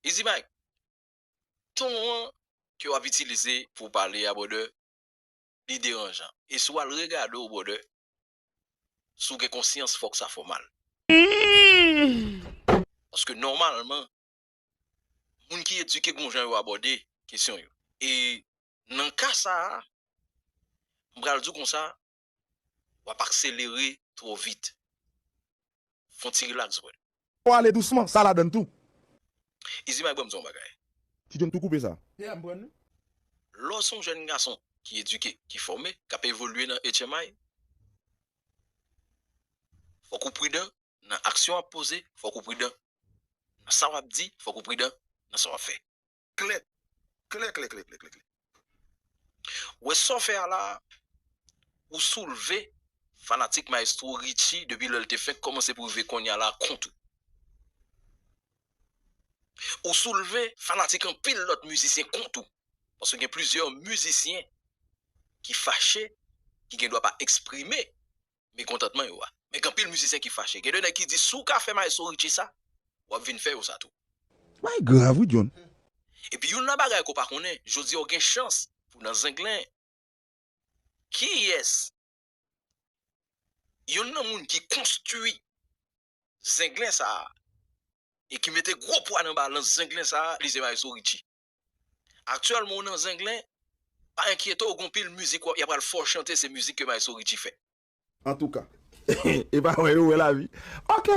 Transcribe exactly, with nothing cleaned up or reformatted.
Easy Mike, ton an ke w ap itilize pou w pale a, brother, li deranjan. E si w al regade w, brother, si w gen konsyans, fòk sa fè w mal. Paske nòmalman, moun ki edike gon jan yo abòde kesyon yo. E nan ka sa a, m pral di w konsa, w ap akselere twò vit. Fè yon ti rilaks, brother. Fò ale dousman, sa ladann tou. Easy Mike, ban m di w yon bagay. Ti John tou koupe sa. Yeah, m pran li. Lè w se yon jèn gason ki edike, ki fòme, k ap evolye nan H M I, fòk ou pridan nan aksyon w ap poze, fòk ou pridan nan sa w ap di, fòk ou pridan nan sa w ap fè. Klè, klè, klè, klè, klè, klè, klè. Wè sa w fè a la, ou soulve fanatik Maestro Richie depi lè l te fenk kòmanse pou rive kounye a la kont ou. Ou soulve fanatik anpil lòt mizisyen kont ou. Paske gen plizyè mizisyen ki fache, ki gen dwa pa eksprime mekontantman yo a. Men gen anpil mizisyen ki fache. Gen de nèg ki di, "Si w ka fè Maestro Richie sa, w ap vin fè yo sa tou." Bagay grav wi, John. Epi youn nan bagay ke w pa konnen, jodi a w gen chans pou nan Zenglen. Kiyès? Youn nan moun ki konstwi Zenglen sa a e ki mete gwo pwa nan balans Zenglen sa a, li se Maestro Richie. Aktyèlman w nan Zenglen, pa enkyete w, gen anpil mizik w ap, y ap pral fè w chante, se mizik ke Maestro Richie fè. Antouka, e pa wè yo wè lavi. Ok.